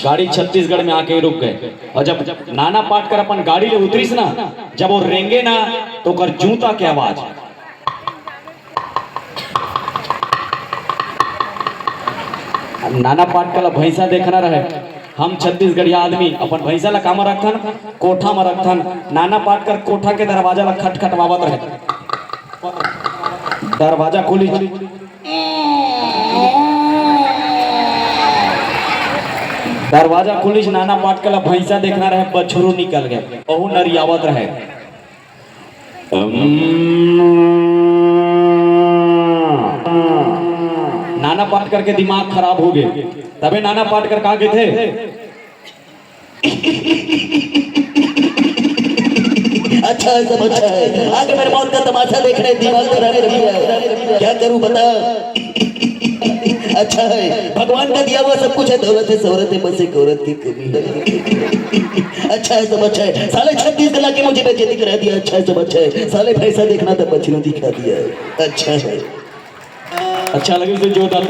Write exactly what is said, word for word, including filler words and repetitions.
गाड़ी छत्तीसगढ़ में आके रुक गए। और जब नाना पाटकर अपन गाड़ी ले उतरिस ना, जब वो रेंगे ना, तो ओकर जूता के आवाज। नाना पाटकर ला भैंसा देखना रहे। हम छत्तीसगढ़िया आदमी अपन भैंसा ला कामा रखथन, कोठा में रखथन। नाना पाटकर कोठा के दरवाजा ला खटखटवावत रहे। दरवाजा खुली, दरवाजा खुलिस, नाना पाटकर ला भैंसा देखना रहे, बछरू निकल गए, ओहू नरियावत रहे। नाना पाटकर के दिमाग खराब हो गए, तबे नाना पाटकर का कहते। अच्छा है, सब अच्छा है। आके मेरे मौत का तमाशा देख रहे, दिमाग खराब कर दिया। क्या करूं बता। अच्छा है, भगवान का दिया हुआ सब कुछ है, दौलत है, शोहरत है, बस एक औरत की कमी है। अच्छा है, सब अच्छा है। साले छत्तीस गला के मुझे बेइज्जती करा दिया। अच्छा है, सब अच्छा है। साले भैंसा देखना था, बछरू दिखा दिया। अच्छा है। अच्छा लगे तो जोरदार